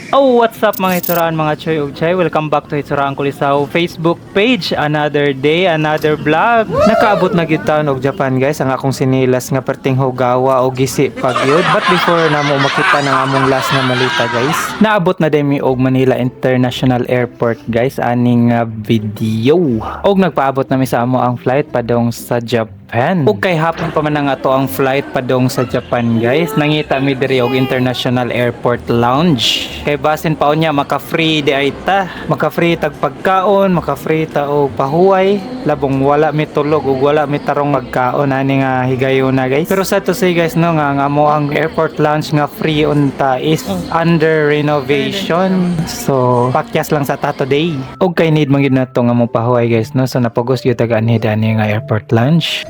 Oh, what's up mga Hitsuraan, mga Choy ug Chay? Welcome back to Hitsuraan Kulisaw Facebook page. Another day, another vlog. Nakaabot na gyud taon og Japan, guys, ang akong sinilas nga perting hugawa o gisi pagyud. But before na mo makita ng among last nga malita, guys. Naabot na din mi og Manila International Airport, guys, aning video. Og nagpaabot na mi sa amo ang flight padong sa Japan. Ug kay hapon pa man ang ato ang flight padong sa Japan, guys. Nangita mi diri og International Airport Lounge. Kay basin pa unya maka-free di ay ta. Maka-free tag pagkaon, maka-free ta og pahuway, labong wala mi tulog ug wala mi tarong magkaon ani nga higayuna, guys. Pero sad to say, guys, no, nga ang amo ang airport lounge nga free unta is under renovation. So pakyas lang sa ta today. Og kay need man gyud nato nga mo pahuway, guys, no. So napugos gyud tag anhi dani nga airport lounge.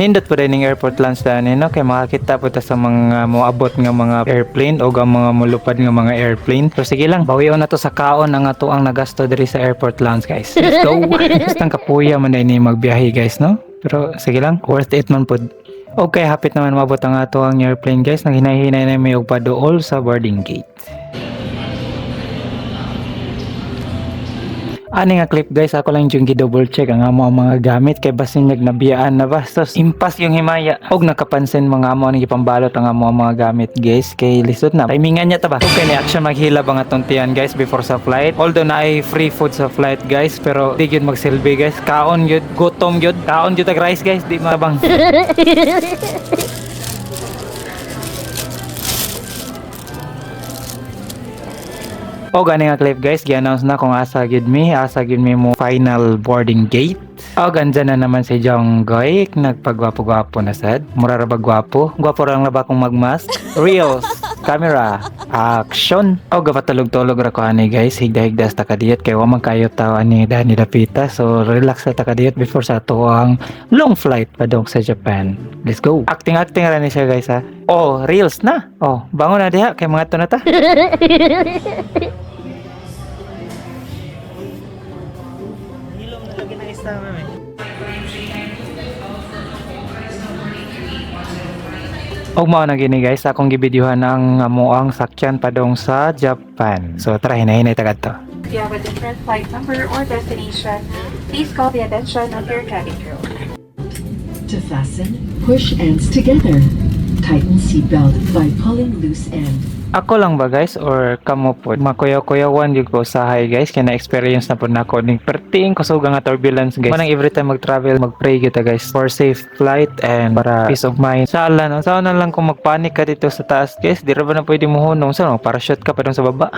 Nindot po ning airport lounge dani, no, kay makakita po ta sa mga moabot nga mga airplane o ang mga mulupad nga mga airplane. Pero sige lang, bawion na to sa kaon ang ato ang nagasto diri sa airport lounge, guys. Let's go. Bastang kapuya man ni magbiyahe, guys, no. Pero sige lang, worth it man pud. Okay, hapit naman maabot ang ato ang airplane, guys. Naghinay-hinay na may og paduol sa boarding gate. Ani nga clip, guys, ako lang yung gi-double check ang amo ang mga gamit kay basin nagnabiyaan na ba. So, impas yung himaya. Og nakapansin mga amo ang gipambalot ang amo ang mga gamit, guys, kay lisod na. Timingan niya ta ba? Okay ni action maghila ba nga tong tiyan, guys, before sa flight. Although na ay free food sa flight, guys, pero di gyud magsilbi, guys. Kaon gyud, gutom gyud, kaon gyud tag rice, guys, di matabang. O gani nga clip, guys, gi-announce na kung asa gyud mi mo final boarding gate. O ganda na naman si Jonggoy, nagpagwapo-gwapo na sad. Mura ra ba gwapo? Gwapo ra lang na ba kung magmask? Reels, camera, action. O gapatulog-tulog ra ko ani, guys, higda-higda sa takadiyot kay wa man kayo taw ani dani dapita. So relax sa takadiyot before sa ato ang long flight padong sa Japan. Let's go. Acting-acting ra ni siya, guys, ha. Oh, reels na. Oh, bangon na diha kay mga to na ta. Og mao na gini, guys, akong gibidyuhan ang amo ang sakyan padong sa Japan. So tara, hinay-hinay ta kadto. If you have a different flight number or destination, please call the attention of your cabin crew. To fasten, push ends together. Tighten seatbelt by pulling loose end. Ako lang ba, guys, or kamo po? Makuyaw-kuyawan gyud ko usahay, guys, kay na experience na po nako ning perting kusuga nga turbulence, guys. Manang every time mag-travel, mag-pray kita, guys, for safe flight and para peace of mind. Sala no, sana lang kung magpanic ka dito sa taas, guys, di ra ba na pwede mohunong sa no, parachute ka pa dun sa baba.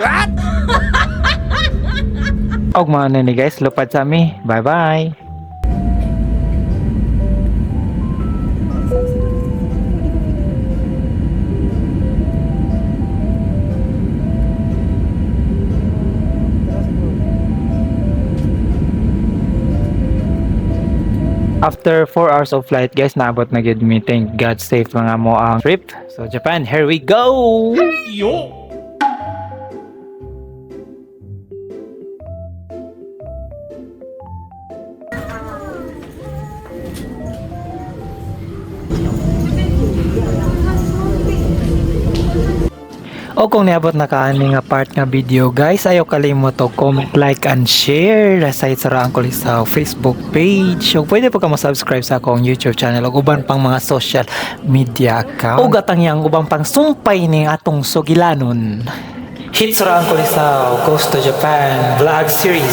Og mao na ni, guys, lupad sa mi. Bye bye. After 4 hours of flight, guys, naabot na gyud mi. Thank God, safe mga mo ang trip. So Japan, here we go. O kung niabot na kaani nga part nga video, guys, ayaw kalimot og comment, like and share sa Itsara Uncle sa Facebook page. Ug pwede pa ka mo-subscribe sa akong YouTube channel ug uban pang mga social media account. Ug atang yang uban pang sumpay ning atong sugilanon. Hitsura Uncle sa Goes to Japan vlog series.